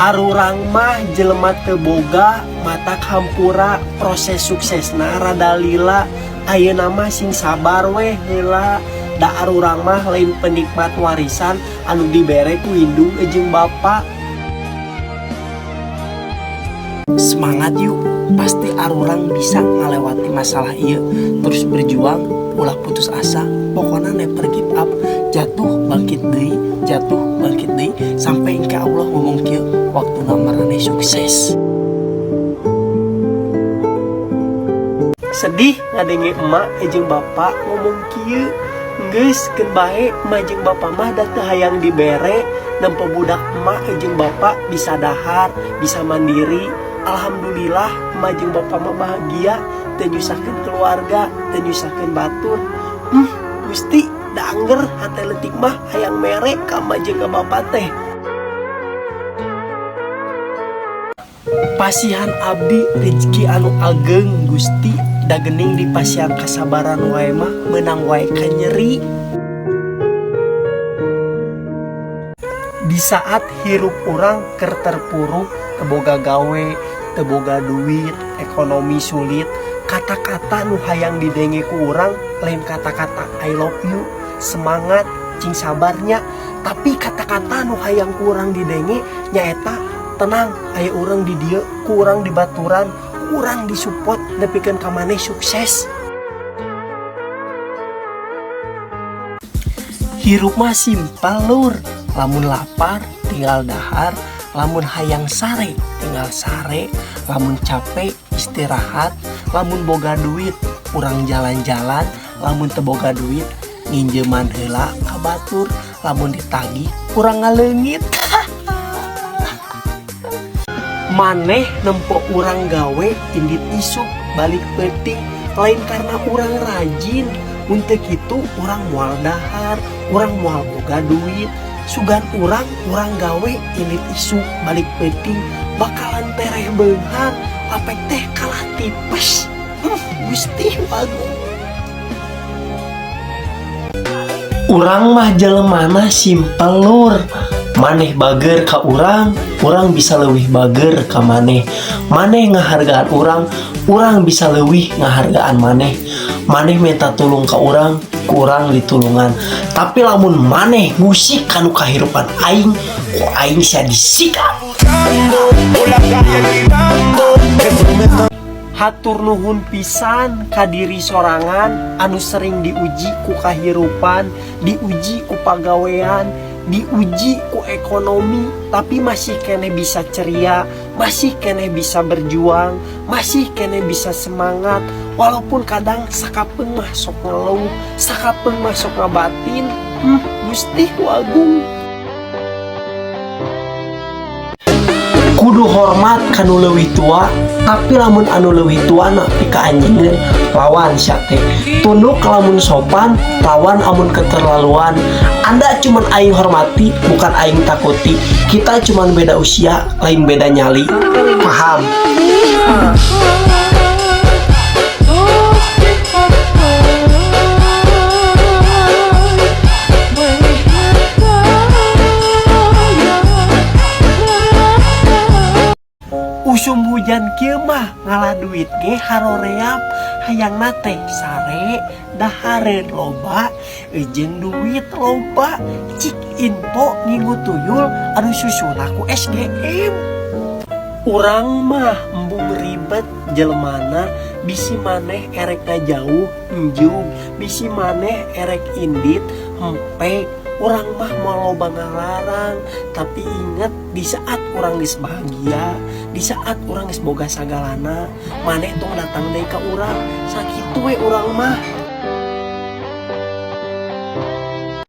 Arurang mah jelema teu boga matak hampura proses suksesna rada lila ayeuna mah sing sabar weh heula da arurang mah lain penikmat warisan anu dibere ku indung jeung bapa. Semangat yuk, pasti arurang bisa ngalewati masalah ieu, terus berjuang ulah putus asa, pokona never give up, jatuh bangkit deui, jatuh bangkit deui sampai engke Allah ngomong kieu waktuna maraneh sukses. Sedih ngadenge emak jeung bapak ngomong kieu, geus keun bae emak jeung bapak mah da teu hayang dibere, nempo budak emak jeung bapak bisa dahar, bisa mandiri. Alhamdulillah emak jeung bapak mah bahagia, teu nyusahkeun keluarga, teu nyusahkeun batur. Gusti da angger hate leutik mah hayang mere ka emak jeung ka bapak teh. Pasihan abdi rezeki anu ageng Gusti, da geuning di pasihan kasabaran wae mah meunang wae ka nyeri. Di saat hirup urang keur terpuruk, teu boga gawe, teu boga duit, ekonomi sulit, kata-kata nu hayang didenge ku urang lain kata-kata I love you, semangat, cing sabarnya, tapi kata-kata nu hayang ku urang didenge nyaeta tenang, aya urang di dieu, ku urang dibaturan, ku urang disupport nepikeun ka maneh sukses. Hirup mah simpel lur, lamun lapar tinggal dahar, lamun hayang sare tinggal sare, lamun capek istirahat, lamun boga duit urang jalan-jalan, lamun teu boga duit nginjeman heula ka batur, lamun ditagih urang ngaleungit. Maneh nempo urang gawe indit isuk balik peuting lain karena urang rajin, mun teu kitu urang moal dahar, urang moal boga duit. Sugan urang gawe indit isuk balik peuting bakalan tereh beunghar, apek teh kalah tipes. Gusti bagus. Urang mah jelemana simpel lur, maneh bager ka urang, urang bisa leuwih bager ka maneh. Maneh ngahargaan urang, urang bisa leuwih ngahargaan maneh. Maneh minta tulung ka urang, kurang ditulungan. Tapi lamun maneh ngusik kanu kahirupan aing, ku aing sia disikat. Hatur nuhun pisan ka diri sorangan anu sering diuji ku kahirupan, diuji ku pagawean, diuji ku ekonomi, tapi masih keneh bisa ceria, masih keneh bisa berjuang, masih keneh bisa semangat, walaupun kadang sakapeung mah sok ngeluh, sakapeung mah sok ngabatin. Gusti Agung. Kudu hormat kanu leuwih tua, tapi lamun anu leuwih tua na pika anjingeun lawan sia teh. Tunduk lamun sopan, lawan amun keterlaluan. Anda cuman aing hormati, bukan aing takuti. Kita cuman beda usia, lain beda nyali. Paham? Usum hujan kieu mah ngalah duit ge haroreap, hayangna teh sare, dahareun loba, jeung duit loba, cik info ngingu tuyul anu susuna ku SGM. Urang mah embung ribet jelemana, bisi maneh erek ngajauh enjug, bisi maneh erek indit hempek. Urang mah moal loba ngalarang, tapi inget di saat urang geus bahagia, di saat urang geus boga sagalana, maneh tong datang deui ka urang, sakitu we urang mah.